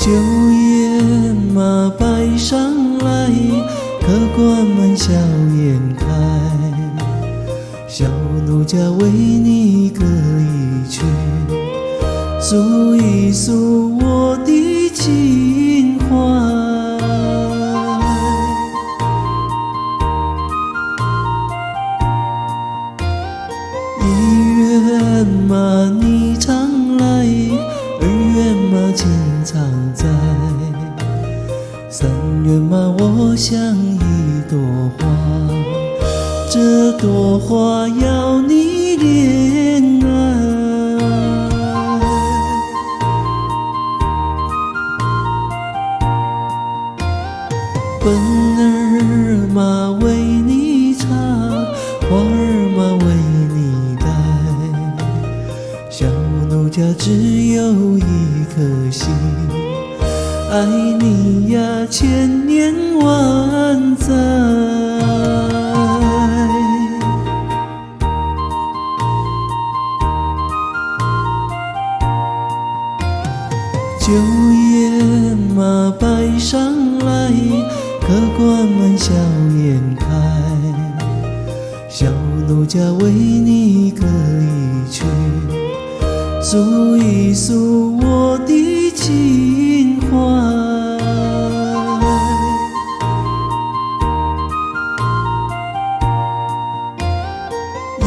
酒宴嘛擺上來，客官們笑顏開。小奴家為你歌一曲，訴一訴我的情懷。一願嘛你常來，二願嘛情常在，三願嘛我像一朵花，這朵花要你憐愛。奔兒嘛為你插，花兒嘛為你戴，小奴家只有一顆心，愛你呀千年萬載。酒宴嘛擺上來，客官們笑顏開。小奴家為你歌一曲，訴一訴我的情懷。一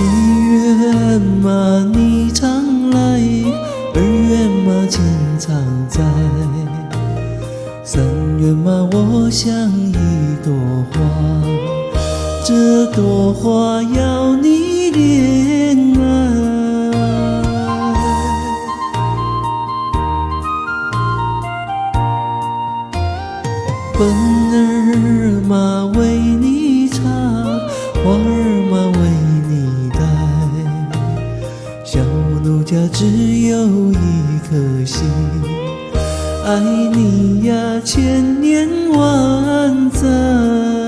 願嘛你常來，二願嘛情常在，三願嘛我像一朵花，這朵花要你憐愛。奔兒嘛為你插，花兒嘛為你戴，小奴家只有一顆心，愛你呀千年萬載。